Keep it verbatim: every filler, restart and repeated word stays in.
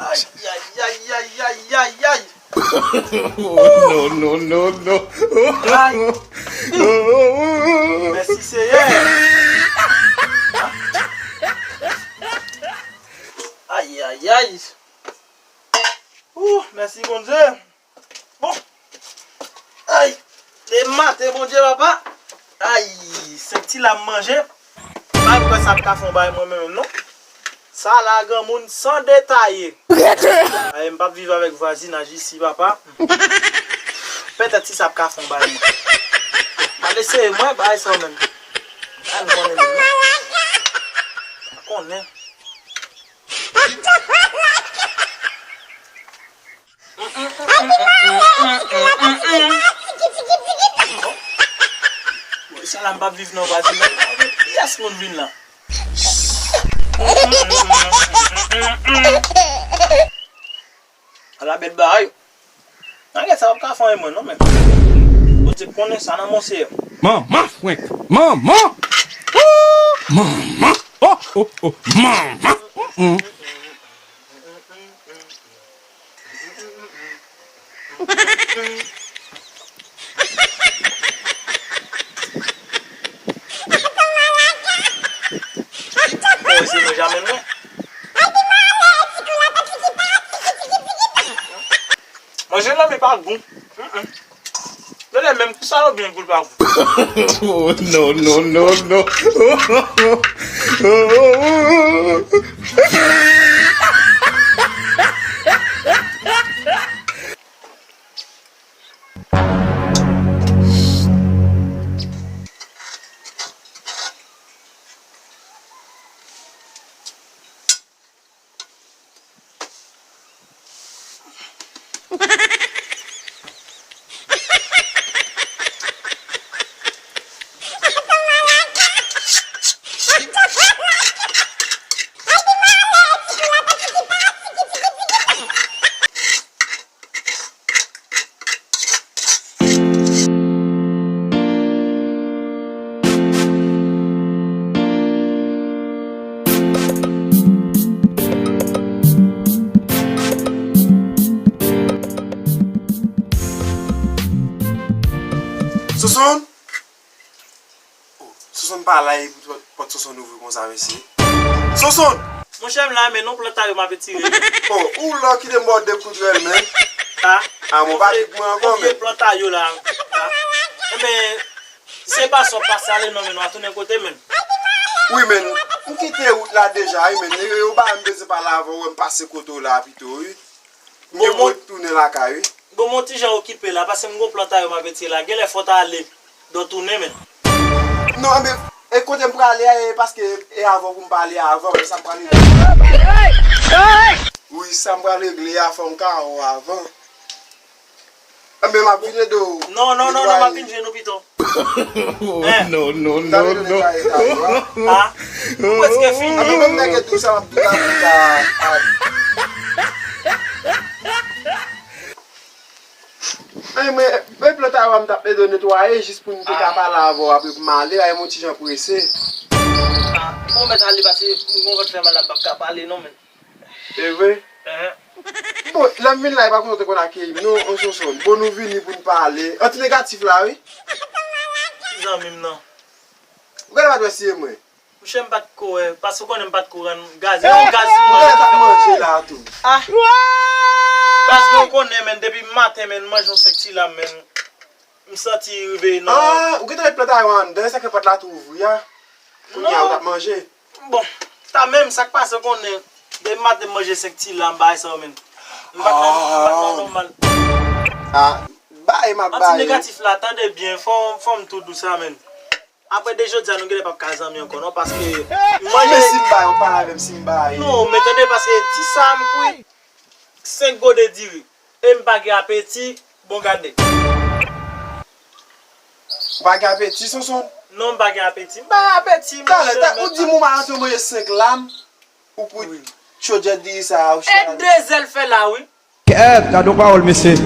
Ay, ay, ay, ay, ay, ay, ay. Oh, no, no, no, no. Ay. Mèsi, Seyè. Ay, ay, ay. Ooh, mèsi, Bondye. Bon. Ay, de maten, Bondye, papa. Ay, senk ti lam manje. M pa kwè sa ap ka fè yon bagay mwen menm, non. Sa la, granmoun, san detaye. Ay, m p ap viv avèk vwazinaj isi, papa. Petèt si sa ap ka fè yon bagay mwen. M ap eseye, mwen, bagay sa menm. Ay, m konnen menm, non. M konnen. Bon, sa la m p ap viv nan pati menm. Pyès moun vin la. Ala bèl bagay. Nan gèt sa w ap ka fè anyen mwen non menm. Bondye konnen sa nan mon seyè. Manman frenk. Manman. Ooh, manman. Oh, oh, oh. Manman. Mm, mm. Bon, se mwen jamè mwen. Manje nan men pa gou. Mm, mm. Tande menm kou sa yo byen gou l pa gou. Oh, no, no, no, no. Sonson! Oh, Sonson pa la, e pòt Sonson ouvri konsa, mesye. Sonson! Monchè, m la, men non planta yo m ap etire. Oh, ou la kite m ba w de kout rèl, men. Ah, ah, mon pa dik mwen ankò, men. Planta yo la. Ah. Enben, se pa sa w pase ale non, men nou a tounen kote, men. Wi, men, m kite wout la deja, wi, men. Nèg yo ba m bezwen pale avè w, m pase kote w la pito, wi. M gen pou retounen lakay, wi. Bon, m on ti jan okipe la, paske m gon planta yo m ap etire la. Genlè fò w ta ale, dò tounen, men. Non, men, e kote m prale a, e paske e avè w pou m pale avan, men sa m pral regle. Wi, sa m pral regle a, fò m ka wè w avan. Enben, m ap vin ede w. Non, non, non, non, m ap vin jwenn ou pito. Oh, no, no, no, no. Ah, ou prèske fini. Ann, menm nèg tou sa, m ap tou la, tou la. Ay, men, men planta yo a m t ap ede w netwaye jis pou m te ka pale avè w apre pou m ale, ay, m on ti jan prese. Ah, bon, mèt ale, paske m gon vant fè mal la, m p ap ka pale non, men. E vre? Bon, lè m vin la, e pa konsa w te konn akeyi m, non, an Sonson. Bon, nou vini pou n pale. Anti negatif la, wi. Zanmi m nan. Ou genlè pa t wè si e mwen. Monchè, m pa t ko wè, paske w konnen m pa t ko rann gaz. E yon gaz sou mwen. Ou genlè t ap manje la tou. Ah. Paske w konnen, men, depi maten, men, m manje yon senk ti lam, men. M santi rive nan. Ah, ou gentan met planta yo anndan, e sa k fè pòt la tou ouvri a. Kounye a ou t ap manje. Bon, ta menm sa k pase w konnen. Depi maten m manje senk ti lam, bagay sa yo menm. M pa t nan, m pa t nan nòmal. Ah, bay m ap bay. Anti negatif la, tande byen, fò, fò m tou dous la menm. Apre de jodi a, nou genlè p ap ka zanmi ankò, non, paske m manje. Men si m bay, ou pale avè m si m bay. Non, men tande, paske ti sa m kwi, senk gode diri. E m pa gen apeti, bon gade. Ou pa gen apeti, Sonson? Non, m pa gen apeti. M pa gen apeti, monchè. Talè, ou di m ou pa antre manje senk lam, ou pou chodyè diri sa a, ou chita. E de zèl fè la, wi. Kèt, gade yon pawòl, mesye.